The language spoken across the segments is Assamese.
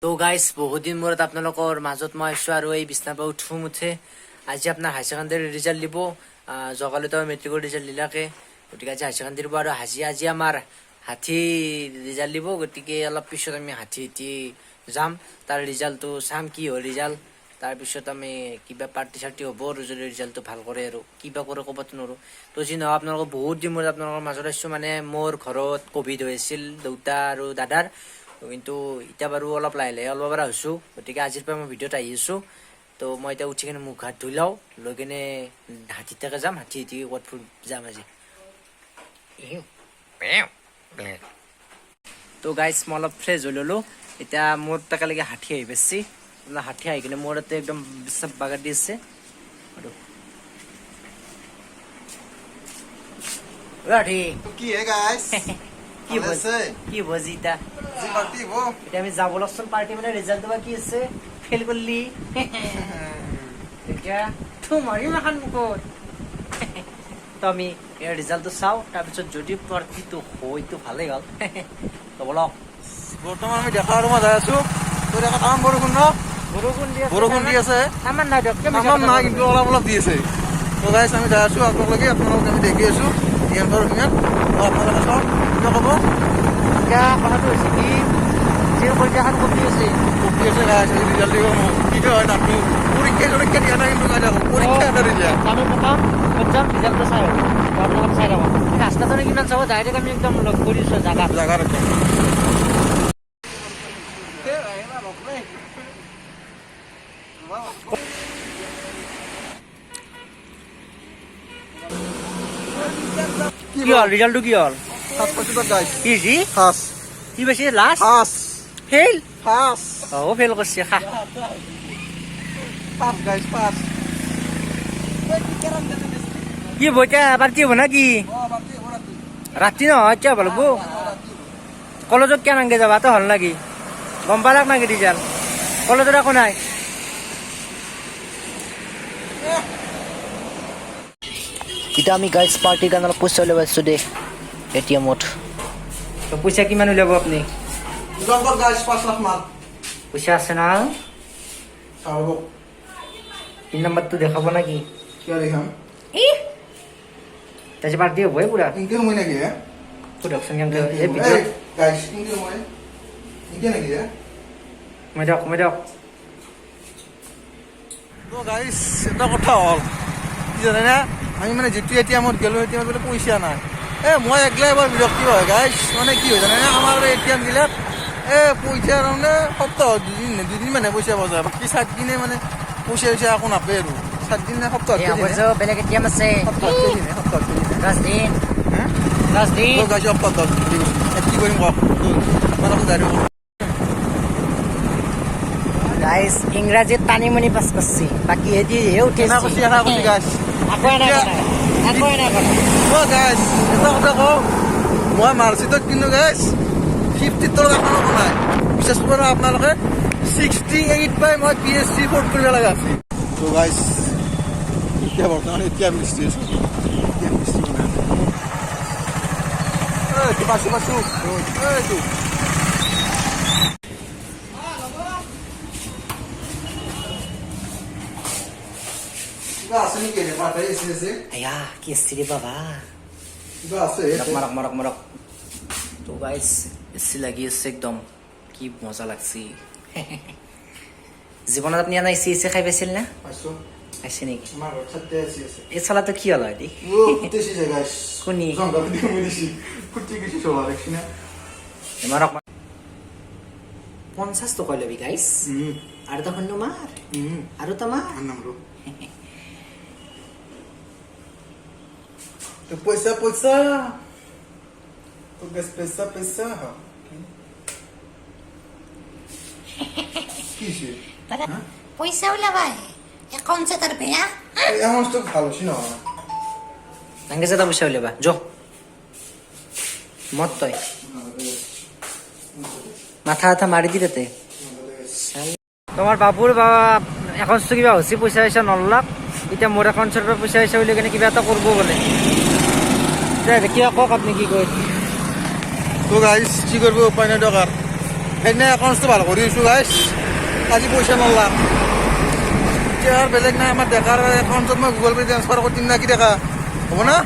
তো গাইজ, বহুত দিন মূৰত আপোনালোকৰ মাজত মই আহিছোঁ আৰু এই বিছনাৰ পৰা উঠো মুঠে। আজি আপোনাৰ হায়াৰ ছেকেণ্ডেৰী ৰিজাল্ট দিব। যোৱাকালিতো মেট্ৰিকৰ ৰিজাল্ট দিলাকে, গতিকে আজি হায়াৰ ছেকেণ্ডেৰী দিব আৰু আজি আজি আমাৰ হাতী ৰিজাল্ট দিব। গতিকে অলপ পিছত আমি হাতী হাতী যাম, তাৰ ৰিজাল্টটো চাম, কি হ'ল ৰিজাল্ট। তাৰপিছত আমি কিবা পাৰ্টি চাৰ্টি হ'ব আৰু যদি ৰিজাল্টটো ভাল কৰে আৰু কিবা কৰে ক'বতো নোৱাৰোঁ। তো যি নহওক, আপোনালোকৰ বহুত দিন মূৰত আপোনালোকৰ মাজত আহিছোঁ। মানে মোৰ ঘৰত ক'ভিড হৈ আছিল, দেউতা আৰু দাদাৰ। কিন্তু এতিয়া বাৰু অলপ লাহে লাহে অলপ পৰা হৈছোঁ। গতিকে আজিৰ পৰা মই ভিডিঅ'ত আহি আছোঁ। তো মই এতিয়া উঠি কিনে মুখ হাত ধুই লওঁ, লৈ কিনে হাতীত তাকে যাম, হাতী হাতী ক'ত ফুৰিব যাম আজি। তো গাইজ, মই অলপ ফ্ৰেছ হৈ ল'লোঁ। এতিয়া মোৰ তাকালৈকে হাতী আহি পাইছি। আপোনাৰ হাতী আহি কিনে মোৰ তাতে একদম বিশ্বাস বাগাৰ দি আছে। আৰু হাতী। কি হে গাইস? কি ভালে আছে? কি হ'ব আজি এতিয়া? আজি পাৰ্টি হ'ব। এতিয়া আমি যাব লাগছোন পাৰ্টি, মানে ৰিজাল্টটো বা কি আছে, ফেইল কৰিলি এতিয়া থু মাৰিম এখন মুখত। তো আমি ইয়াৰ ৰিজাল্টটো চাওঁ, তাৰপিছত যদি পাৰ্টিটো হয়তো ভালেই হ'ল। তো বলক। বৰ্তমান আমি ডেকা ৰুমত যাই আছো। তো ডেকা, তামাম বৰষুণ ন? বৰষুণ দি আছে। বৰষুণ দি আছে। তামান নাই দিয়ক। কিয় মিছা তামাম কথা নাই ক'ব? কিন্তু অলপ অলপ দি আছে। তো গাইছ, আমি যাই আছো আপোনালোকে আপোনালোক আমি দেখি আছো ধ্যান কৰোঁ সিমান। তো আপোনালোকে চাওক, কিবা ক'ব? এতিয়া কথাটো হৈছে কি, যি পৰীক্ষাখন কমি আছে। কপি আছে গাইছ, আজি ৰিজাল্ট দিব। মোক কি হয় নামটো পৰীক্ষা চৰীক্ষা দিয়া নাই, কিন্তু গাইছ আকৌ পৰীক্ষা এটা ৰিজাল্ট। আমি প্ৰথম ক'ত যাম? ৰিজাল্টটো চাই আহিম। তো আপোনালোকে চাই থাকক। ৰাস্তাটো কিমান চাব, ডাইৰেক্ট আমি একদম লগ কৰিছোঁ জাগাত। জাগাত একদম। কি হ'ল? ৰিজাল্টটো কি হ'ল? ফাৰ্ষ্ট পাইছোঁ গাইছ। কি যি? ফাৰ্ষ্ট। কি পাইছে লাষ্ট? ফাৰ্ষ্ট। ফেইল। ফাৰ্ষ্ট। অ, ফেইল কৰিছে, খা। ফাৰ্ষ্ট গাইছ, ফাৰ্ষ্ট। কি হ'ব এতিয়া? পাৰ্টি হ'ব না কি? ৰাতি নহয়, এতিয়া ভাল হ'ব। কলেজত কেনেকে যাবা? তো হ'ল নাকি? গম পালাক নাকি ৰিজাল্ট? কলেজত একো নাই। এতিয়া আমি গাইজ পাৰ্টিৰ কাৰণে অলপ পইচা উলিয়াব আহিছোঁ দেই এ টি এমত। তো পইচা কিমান উলিয়াব আপুনি? গাইছ, 5 লাখ মান। পইচা আছে না? চাব। তিন নম্বৰটো দেখাব নাকি? কিয় দেখাম? তাৰপিছত পাৰ্টি হ'বই পুৰা। ইনকে সময় নাকি হে? সোধকচোন কেনেকে এই ভিডিঅ'ত। গাইছ, ইনকে সময় ইনকে নাকি হে? মই দিয়ক, মই দিয়ক। তো গাইছ, এটা কথা হ'ল কি জানেনে, আমি মানে যিটো এ টি এমত গ'লো, এ টি এমত বোলে পইচা নাই। এ মই একলাই এবাৰ বিৰক্তি হয় গাইছ। মানে কি হয় জানেনে, আমাৰ এ টি এমবিলাক এ পইচা তাৰমানে সপ্তাহত দুদিন দুদিন মানে পইচা পোৱা যায়, বাকী 7 দিনে মানে পইচা চইচা একো নাপায়। আৰু 7 দিন নে সপ্তাহত কেইদিন? বেলেগ এ টি এম আছে। সপ্তাহত কেইদিন? সপ্তাহত কেইদিন? 10 দিন। হে? 10 দিন। তো গাইছ, সপ্তাহত 10 দিন বুলি কৈছে। কি কৰিম কওক? আপোনালোকে যাই দিব। গাইজ, ইংৰাজীত টানি মুনি পাছ কৰছি, বাকী হেদি হে উঠেছি। এনা কৈছি, এনা কৈছি গাইছ। আকৌ এনা কৰা, আকৌ এনা কৰা। অ গাইছ, এটা কথা কওঁ, মই মাৰ্কশ্বিটত কিন্তু গাইছ 50ৰ তলত এখনো নাই। বিশ্বাস কৰিব আপোনালোকে, 68 পাই মই পি এইচ ডি ফ'ৰ্থ কৰিব লগা আছিল। তো গাইছ, এতিয়া বৰ্তমান এতিয়া মিস্ত্ৰী আছোঁ, এতিয়া মিস্ত্ৰী বনাই আছোঁ। এইটো পাইছোঁ, পাইছোঁ এইটো। কিবা আছে নেকি? পাঠাই আছে আছে। আয়া, কি এসছি রে বাবা! কিবা আছে। মাৰক, মাৰক, মাৰক। তো গাইজ, এসি লাগি আছে, একদম কি মজা লাগছি। জীৱনত আপুনি এনা এচি এচি খাই পাইছিল না? পাইছোঁ। পাইছে নেকি? আমাৰ ঘৰত চাৰিটা এচি আছে। এই চলাটো কি হ'ল হয় দি? ও ফুটেছি যে গাইছ। কোনি? জংঘল দি সোমাই দিছি, ফুটি গৈছি চলা, দেখছি না? মাৰক। 50 টকা ল'বি গাইজ। আৰু তখন মাৰ। আৰু তোমাৰ নামৰো তো পইচা পইচা। তো গাইছ, পইচা পইচা। কি হৈছে? তারা পয়সা ওলাবা, একাউন্ট তার বেয়া। এই তো ভাল হৈছে নহয়। নাংগে এটা পইচা উলিয়াবা যো মত। তই মাথা আথা মাৰি দি তাতে। তোমাৰ বাবুৰ বা একাউণ্টটো কিবা হৈছে, পইচা চইচা নললাক। এতিয়া মোৰ একাউণ্টছৰ পৰা পইচা চইচা উলিয়াই কিনে কিবা এটা কৰিব বোলে। কিবা কওক আপুনি, কি কয়? তো গাইছ, কি কৰিব, উপায় নাই দৰকাৰ। সেইদিনা একাউণ্টটো ভাল কৰি আছোঁ গাইছ, আজি পইচা নলাম। এতিয়া আৰু বেলেগ নাই, আমাৰ ডেকাৰ একাউণ্টত মই গুগল পে' ট্ৰেন্সফাৰ কৰি দিম না কি ডেকা? হ'ব না?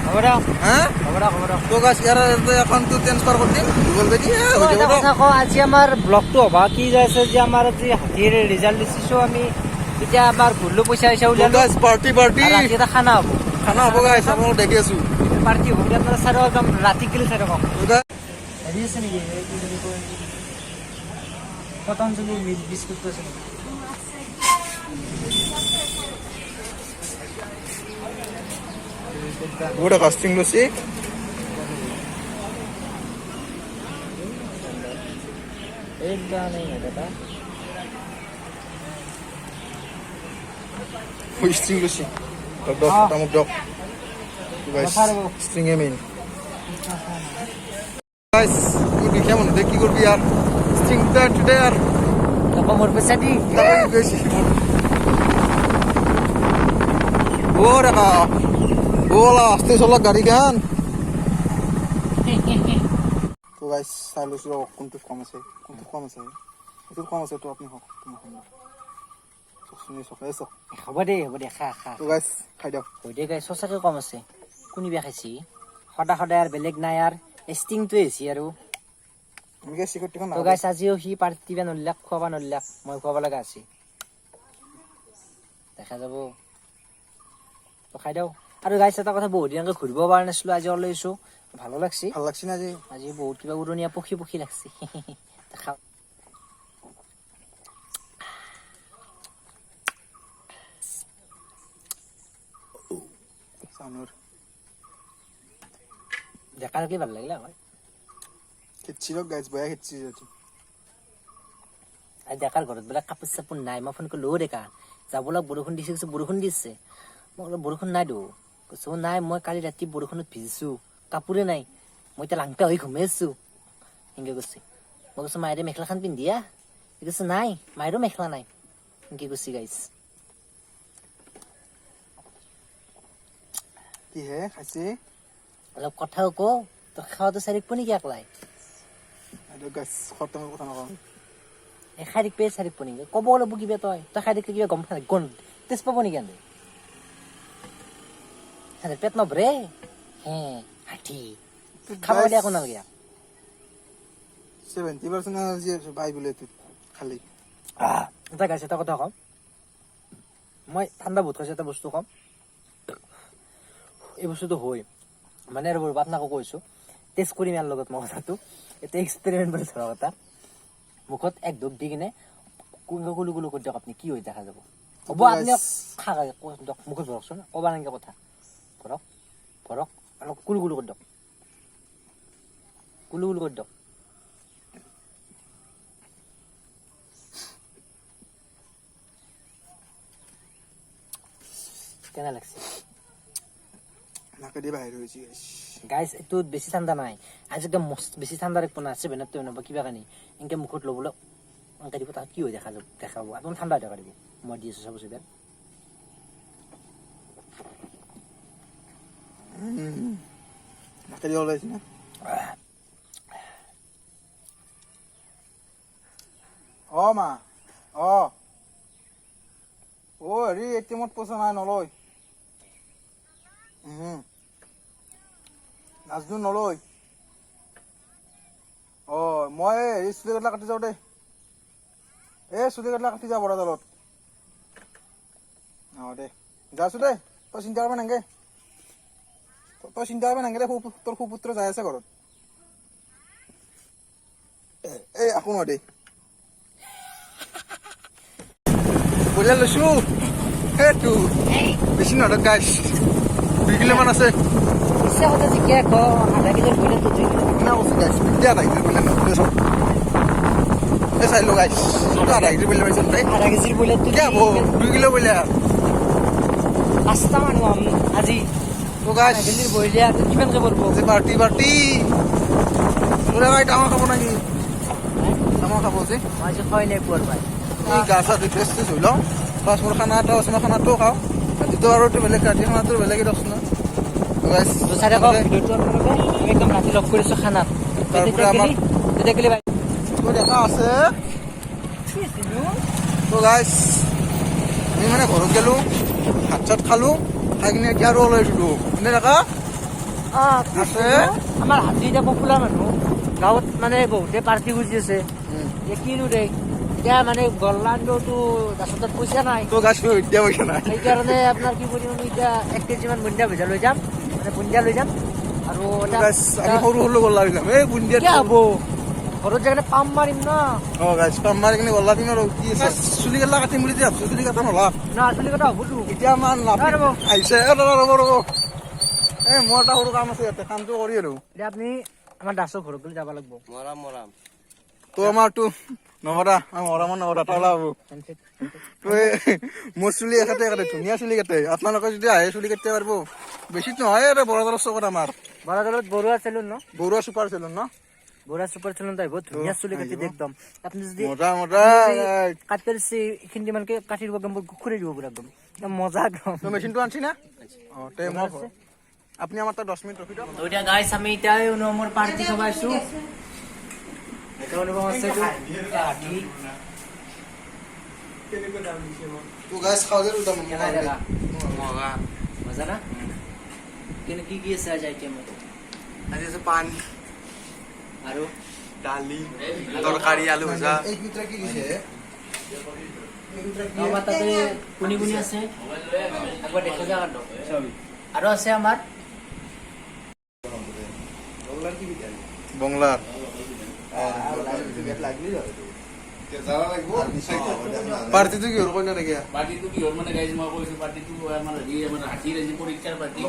হ'ব দিয়ক। হা। হ'ব দিয়ক, হ'ব দিয়ক। তো গাইছ, ইয়াৰ একাউণ্টটো ট্ৰেন্সফাৰ কৰি দিম গুগল পে' দি, হৈ এটা যাব। কথা কওঁ, আজি আমাৰ ব্লগটো হবা কি যাইছে যে আমাৰ আজি হাতীৰ ৰিজাল্ট দিছো আমি। এতিয়া আমাৰ ঘূৰিলো, পইচা পইচা উলিয়ালো। গাইছ, পাৰ্টি পাৰ্টি। আৰু ৰাতি এটা খানা হ'ব। খানা হ'ব গাইছ, আপোনালোক দেখি আছোঁ। পাৰ্টি হ'ব বুলি আপোনাৰ চাৰ একদম ৰাতি গেলি চাই থাকক। তো guys, হেৰি আছে নেকি, এই কি বুলি কয়, পতঞ্জলি বিস্কুটটো আছে নেকি? বহুত কাষ্টিং লৈছে। एक नहीं है दादा। ষ্ট্ৰিং লৈছে। দক দক। তামুক দক। গাইছ, ষ্ট্ৰিঙে মেইন গাইছ। দুখীয়া মানুহ দে, কি কৰবি আৰু? ষ্ট্ৰিংটা দে আৰু। আকৌ মোৰ পইচা দি। ও ৰেখা, ব'লা, আস্তে চলক গাড়ীখন। তো গাইছ, চাই লৈছো ৰ'ব, কোনটোত কম আছে, কোনটোত কম আছে। এইটোত কম আছে। তো আপুনি হওক, তুমি চাওক, চাওক, এই চাওক। হ'ব দে, হ'ব দে, খা খা। তো গাইছ, খাই দিয়ক। হৈ দে গাইছ, সঁচাকে কম আছে। কোনিবা খাইছি? সদায় সদায় আৰু বেলেগ নাই আৰু ষ্টিংটোৱে হৈছে আৰু। এনেকে চিকৰিটিখন। তো গাইছ, আজিও সি পাৰ্টি দিবা নল্লাক, খুৱাব নল্লাক, মই খুৱাব লগা আছে। দেখা যাব। তো খাই দিওঁ আৰু। গাইছ, এটা কথা, বহুত দিন ঘূৰিব পৰা নাছিলো, আজি ওলাইছো, ভালো লাগছে। ভাল লাগছে না আজি? আজি বহুত কিবা উৰণীয়া পক্ষী পক্ষী লাগছে। খাওঁ। চানুৰ। ডেকা থাকিলে ভাল লাগিলে হয়। খেদছি ৰক গাইছ, বয়া খেদছি যদি। আৰু ডেকাৰ ঘৰত বোলে কাপোৰ চাপোৰ নাই। মই ফোন কৰিলো, "অ' ডেকা, যাব লাগ, বৰষুণ দিছে?" কৈছে, "বৰষুণ দিছে?" মই ক'লো, "বৰষুণ নাই দো।" কৈছে, "অ' নাই, মই কালি ৰাতি বৰষুণত ভিজিছো, কাপোৰে নাই, মই এতিয়া লাংটা হৈ ঘুমাই আছো," সেনেকে কৈছে। মই কৈছো, "মায়েৰে মেখেলাখন পিন্ধি আহ।" সি কৈছে, "নাই, মায়েৰো মেখেলা নাই," সেনেকে কৈছে গাইছ। কি হে খাইছে? অলপ কথাও কওঁ, তই খোৱাটো চাই থাকিব নেকি একলাই? গাইছ, খতমৰ কথা নকওঁ। এই খাই থাকিবি, চাই থাকিব নেকি? ক'ব লাগিব কিবা। তই তই খাই থাকিলে কিবা গম গম তেজ পাব নেকি? এনে পেট নভৰে হে হাতী, খাব দিয়া একো নালাগে। 70% এনাৰ্জি আছে পাই বোলে এইটোত খালি। এটা গাইছ, এটা কথা কম, মই ঠাণ্ডা বহুত খাইছোঁ। এটা বস্তু কম, এই বস্তুটো হৈ মানে আৰু বাৰু আপোনাকো কৈছোঁ, টেষ্ট কৰিম ইয়াৰ লগত মই কথাটো। এতিয়া এক্সপেৰিমেণ্ট বুলি ধৰা কথা, মুখত এক ঢোক দি কিনে কুলু কুলু কুলু কৰি দিয়ক আপুনি, কি হৈ দেখা যাব। হ'ব, আপুনি খাক দিয়ক, মুখত ভৰকচোন। ক'বা নালাগে কথা, ভৰক ভৰক, অলপ কুলু কুলু কৰি দিয়ক, কুলু কুলু কৰি দিয়ক। কেনে লাগছে? নাকেদি বাহিৰ হৈছে গাইছ। গাইছ, এইটোত বেছি ঠাণ্ডা নাই আজি, একদম মস্ত বেছি ঠাণ্ডা ৰাখিব না, আছে বেনাৰটো বা কিবা কানি এনেকে মুখত ল'বলৈ এনেকে দিব, তাত কি হৈ দেখা যাব, দেখাব, একদম ঠাণ্ডা হৈ দেখা দিব। মই দি আছোঁ, চাবচোন এইবাৰ। নাকেদি ওলাইছে না? অ মা, অ অ হেৰি, এটিএমত পইচা নাই, নলয়। নাজনো, নলয়। অ মই হেৰি, চুলি কাটলা কাটি যাওঁ দেই। এই চুলি কাটলা কাটি যাওঁ বৰাজালত। অ দে, যাইছো দে, তই চিন্তা কৰিব নালাগে। তই চিন্তা কৰিব নালাগে দে, তোৰ সুপুত্ৰ যাই আছে ঘৰত। এই একো নহয় দে। ব্ৰইলাৰ লৈছো, সেইটো বেছি নহয় গাইছ, 2 কিলো মান আছে। মিছা কথা জিকিয়া ক, আধা কিলোৰ ব্ৰইলাৰটো 2 কিলো। কিনা কৈছো গাইছ, এতিয়া আধা কেজি ব্ৰইলাৰ নহয়। চাওক, এই চাই লো গাইছ, আধা কেজি ব্ৰইলাৰ পাইছে তাই। আধা কেজিৰ ব্ৰইলাৰটো। কিয় হ'ব, 2 কিলো ব্ৰইলাৰ। পাঁচটা মানুহ আমি আজি। তো গাইছ, আধা কেজিৰ ব্ৰইলাৰ কিমানকে পৰিব? আজি পাৰ্টি পাৰ্টি। তোৰে ভাই, তামাক খাব নেকি? তামাক খাব যে? মই আজি খোৱাই নাই পুৱাৰ পাই। এই গা চা ধুই ফ্ৰেছ চেছ হৈ লওঁ। ফাৰ্ষ্ট মোৰ খানা এটা আছে, মই খানাটোও খাওঁ। ৰাতিটো আৰু এইটো বেলেগ, ৰাতি খানাটো বেলেগেই দিয়কচোন। তো গাইছ, তো চাই থাকক ভিডিঅ'টো আপোনালোকে, আমি একদম ৰাতি লগ কৰিছোঁ খানাত। তাৰপৰা তেতিয়া গেলি আমাৰ তেতিয়া গেলি। তো তো দেখা আছে। তো গাইছ, আমি মানে ঘৰত গ'লো, ভাত চাত খালো, খাই কিনে এতিয়া আৰু ওলাই আহিছিলোঁ এনে। দেখা আছে। আমাৰ হাতী এতিয়া পপুলাৰ মানুহ, গাঁৱত মানে বহুতে পাৰ্টি খুজি আছে। এতিয়া কিনো দে, এতিয়া মানে গল্লা আনিবতো দাসৰ তাত পইচা নাই। তো গাইছ, এতিয়া পইচা নাই। সেইকাৰণে আপোনাৰ কি কৰিম, আমি এতিয়া 1 কেজিমান বুন্দিয়া ভজা লৈ যাম, মানে বুন্দিয়া লৈ যাম আৰু এটা গাইছ, আমি সৰু সৰু গল্লা দিলাম এই বুন্দিয়া। কিয় হ'ব, ঘৰত যাই কিনে পাম মাৰিম ন। অ গাইছ, পাম মাৰি কিনে গল্লা দিম। আৰু কি আছে, চুলি গেলা কাটিম বুলি যে ভাবছো, চুলি কাটা নহলা। না, চুলি কটা হ'বতো। এতিয়া আমাৰ নাপিত ৰ'ব। আহিছে। এ ৰ'ব, ৰ'ব, ৰ'ব। এ মোৰ এটা সৰু কাম আছে ইয়াতে, কামটো কৰি আৰু এতিয়া আপুনি আমাৰ দাসৰ ঘৰত গ'লে যাব লাগিব। তো আমাৰতো নমৰা, মৰামৰ নমৰা তলা হ'ব। তো এই মোৰ চুলি এখেতে কাটে, ধুনীয়া চুলি কাটে। আপোনালোকে যদি আহে, চুলি কাটিব পাৰিব। বেছি নহয়, ইয়াতে বৰদলৰ চকত আমাৰ। বৰাদলত বৰুৱা চেলুন ন? বৰুৱা চুপাৰ চেলুন ন? বৰুৱা চুপাৰ চেলুন আহিব, ধুনীয়া চুলি কাটি দিয়ে একদম। আপুনি যদি মজা মজা। কাটি দিছে, এইখিনি মানকে কাটি দিব, একদম খুৰাই দিব পুৰা, একদম একদম মজা একদম। তো মেচিনটো আনছি না? অ, তে মই আপুনি আমাৰ তাত 10 মিনিট ৰখি দিয়ক। তো এতিয়া গাইছ, আমি এতিয়া অনুপমৰ পাৰ্টি খাব আহিছো। এতিয়া অনুপম আছে, এইটো হাতী। তো গাইছ, খাওঁ যে দুটামান। কেনে দেখা? মজা না? কেনে কি কি আছে আজি আইটেমত? আজি আছে পান। আৰু? দালি, তৰকাৰী, আলু ভজা। এই ভিতৰে কি দিছে? আমাৰ তাতে কোনি কোনি আছে একবাৰ দেখা যাক। আৰু আৰু আছে আমাৰ বংলাৰ। পাৰ্টিটো কি হ'ল, কইনা নেকি? পাৰ্টিটো কি হ'ল মানে গাইজ, মই কৈছো, পাৰ্টিটো আমাৰ হেৰি, আমাৰ হাতীৰ আজি পৰীক্ষাৰ পাৰ্টি।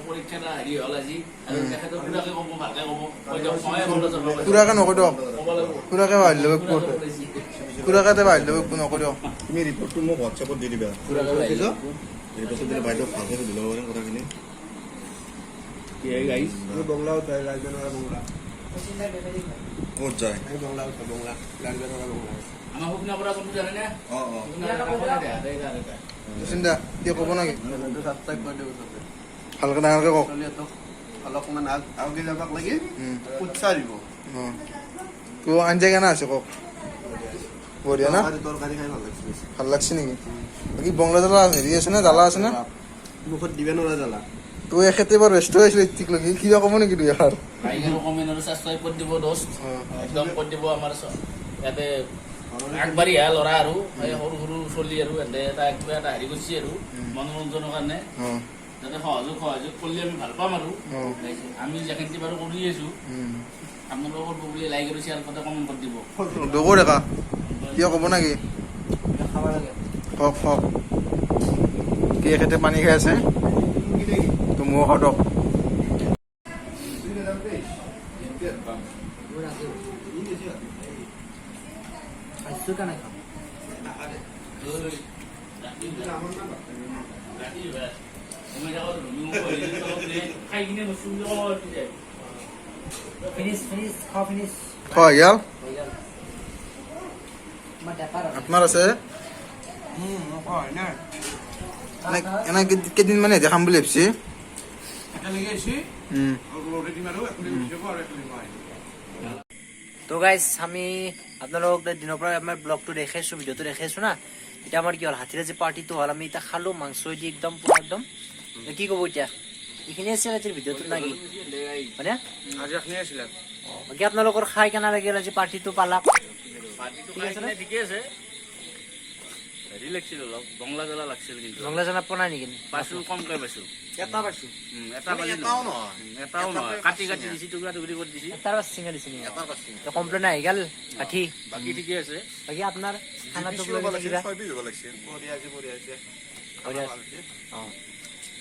পৰীক্ষা এটা হেৰি হ'ল আজি। আৰু তেখেতৰ খুৰাকে ক'ব, ভালকে ক'ব। কৈ দিয়ক, ময়ে ক'ব যাব। খুৰাকে নকৈ দিয়ক। ক'ব লাগিব। খুৰাকে বাহিৰ ল'ব। খুৰাকে ওলাইছে। খুৰাকে বাহিৰ ল'ব, নকৈ দিয়ক। তুমি ৰিপৰ্টটো মোক হোৱাটছএপত দি দিবা। খুৰাকে বাহিৰ ল'ব। ৰিপৰ্টটো দিলে বাইদেউক ভালকে সুধি ল'ব পাৰিম কথাখিনি। কি হে গাইজ? ক'ত যায়? আমাৰ শুকনা পৰা কোনটো জানেনে? অঁ অঁ শুকনা পৰা কাষতে দে, দে, দে, দে। চিন্তা কি ক'ব নেকি? ভালকে ডাঙৰকে কওক। অলপমান আগে যাবাক লাগে, উৎসাহ দিব। অঁ, তো আঞ্জা কেনে আছে কওক। বঢ়িয়া না? তৰকাৰী খাই ভাল লাগিছে বেছি। ভাল লাগছে নেকি? বাকী বংলা জ্বালা হেৰি আছে না, জ্বালা আছে না? মুখত দিবে নোৱাৰা জ্বালা। তো এখেতে বাৰু ব্যস্ত হৈছিল ঠিক লাগি। কিবা ক'ব নেকি দুই এষাৰ? লাইক আৰু কমেণ্ট আৰু ছাবস্ক্ৰাইব কৰি দিব দোস্ত, একদম কৰি দিব। আমাৰ ইয়াতে আগবাঢ়ি অহা ল'ৰা আৰু এই সৰু সৰু চলি আৰু এহেঁতে এটা কিবা এটা হেৰি কৰিছে আৰু মনোৰঞ্জনৰ কাৰণে যাতে সহযোগ সহযোগ কৰিলে আমি ভাল পাম। আৰু আমি যেখিনি পাৰোঁ কৰি আছো, আপোনালোকৰ কৰিব বুলি লাইক আৰু শ্বেয়াৰ কৰি কমেণ্ট কৰি দিব। দগৰ ডেকা, কিবা ক'ব নেকি? খাব লাগে। কওক, কওক। কি এখেতে পানী খাই আছে, তো ময়ো খাওঁ দক। মোৰ আছে। খাইছো, কেনে খাম? ৰাতি তুমি থাকো, তুমি খাই কিনে বস্তু বুলি ক'ব পাৰবি যায়। ফিনিছ, ফিনিছ, খাওঁ, ফিনিছ। খোৱা গেল। হৈ গ'ল। আমাৰ ডেকাৰ আছে। আপোনাৰ আছে? এনে কেইদিন মানে খাম বুলি ভাবছি। তো গাইজ, আমি আপোনালোকক দিনৰ পৰা আমাৰ ব্লগটো দেখাইছোঁ, ভিডিঅ'টো দেখাইছোঁ না। এতিয়া আমাৰ কি হ'ল, হাতীৰে যে পাৰ্টিটো হ'ল, আমি এতিয়া খালোঁ মাংস দি একদম পুৰা একদম। কি ক'ব এতিয়া, এইখিনি আছিল আজিৰ ভিডিঅ'টোত নাকি মানে? আজি এখনেই আছিলে। বাকী আপোনালোকৰ খাই কেনে লাগিল আজি পাৰ্টিটো পালাক? পাৰ্টিটো খাই কিনে ঠিকে আছে। হেৰি লাগিছিল, অলপ বংলা জ্বালা লাগিছিল কিন্তু। ৰংলা জানা পোৱা নাই নেকি? পাইছো, কমকে পাইছো। এটা পাইছো। এটা বাজি এটাও নহয়। এটাও নহয়, কাটি কাটি দিছি, টুকুৰা টুকুৰি কৰি দিছি। তাৰ পাছ চিঙা দিছে নেকি? কমপ্লেইন আহি গ'ল হাতী। বাকী ঠিকে আছে। বাকী আপোনাৰ খানাটো পিচ হ'ব লাগিছিল। কিবা 6 পিচ হ'ব লাগিছিল। বঢ়িয়া আছে, বঢ়িয়া আছে। বঢ়িয়া আছে। অঁ।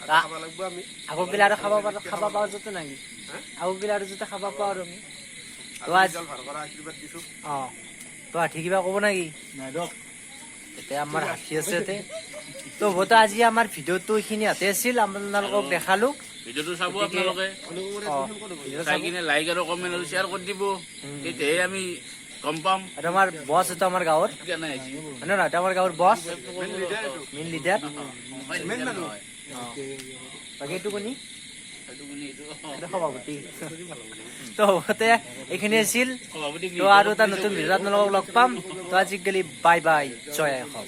আৰু খাব লাগিব আমি। আগৰ গিলা আৰু খাব পাৰো, খাব পাওঁ যাতে নাকি, আগৰ গিলা আৰু যাতে খাব পাওঁ আৰু আমি তো আজি ৰিজাল্ট ভাল কৰা আশীৰ্বাদ দিছো। অঁ, তো হাতী কিবা ক'ব নেকি? নাই দিয়ক। তেতিয়া আমাৰ হাতী আছে ইয়াতে। তো হ'ব, তো আজি আমাৰ ভিডিঅ'টো এইখিনি ইয়াতে আছিল, আপোনালোকক দেখালো। ভিডিঅ'টো চাব গতিকে আপোনালোকে। অঁ, ভিডিঅ'টো চাই চাব। কিনে লাইক আৰু কমেণ্ট আৰু শ্বেয়াৰ কৰি দিব, তেতিয়াহে আমি গম পাম। আৰু আমাৰ বছ এইটো আমাৰ গাঁৱৰ কেনে আহিছে। হয় নে নহয়? এইটো আমাৰ গাঁৱৰ বছ, মেইন লিডাৰ। মেইন মানুহ। বাকী এইটো কোনি? এইটো কোনে এইটো? এইটো সভাপতি। তো হ'বতে এইখিনি আছিল। সভাপতি। তো আৰু এটা নতুন ভিডিঅ'ত আপোনালোকক লগ পাম। তো আজি গেলি বাই বাই, জয় অসম।